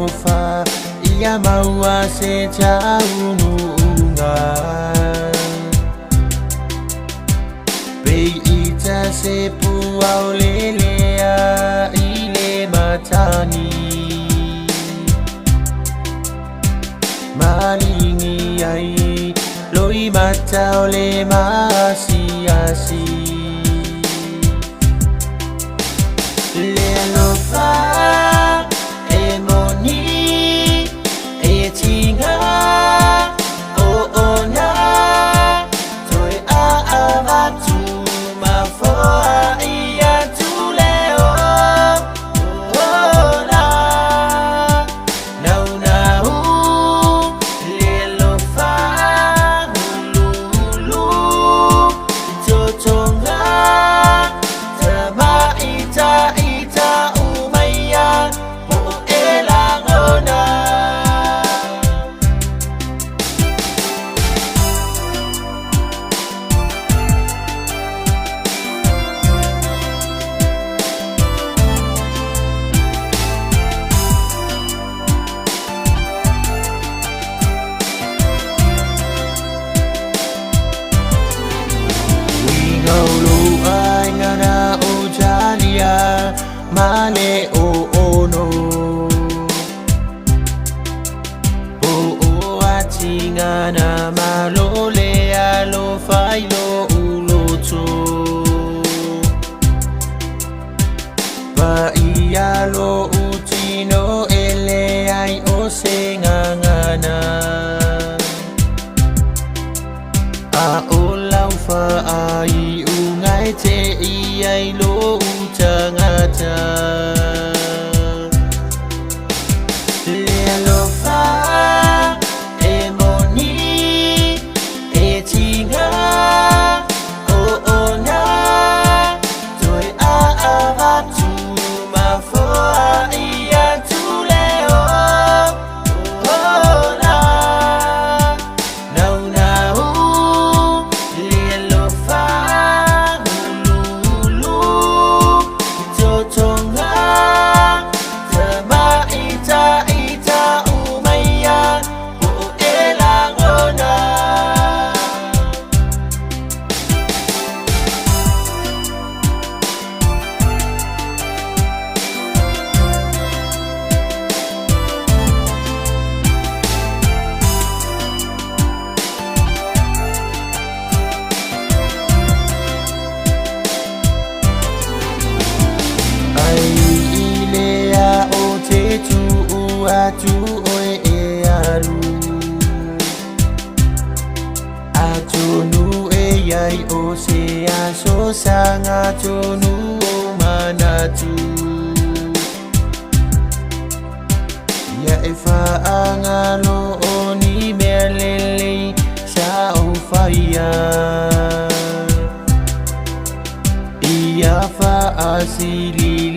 alofa ia maua se taunuuga. Pe ita se puao lelea i le matagi Malingi ai loi mata o le maasiasi. Le alofa e moni e tiga o ona toe aavatu mafoa ia tule o ona naunau le alofa uluulu totoga tamaita ita umaia po o e lagona. Uiga o lou aiga na o talia ma le o ono Po o atiga na malo le alofa i lou loto Paia lou tino e leai o se gagana A o lau faaiuga e te'i ai lou tagata. Le alofa e moni e tiga o ona toe aavatu mafoa ia tule o ona naunau le alofa uluulu totoga tamaita ita umaia po o e lagona. Ai i lea o te tuu atu oe e alu Atonu e iai o se aso sagatonu o manatu Ia e faagalo o ni mea lelei sa ou faia Ia faasilili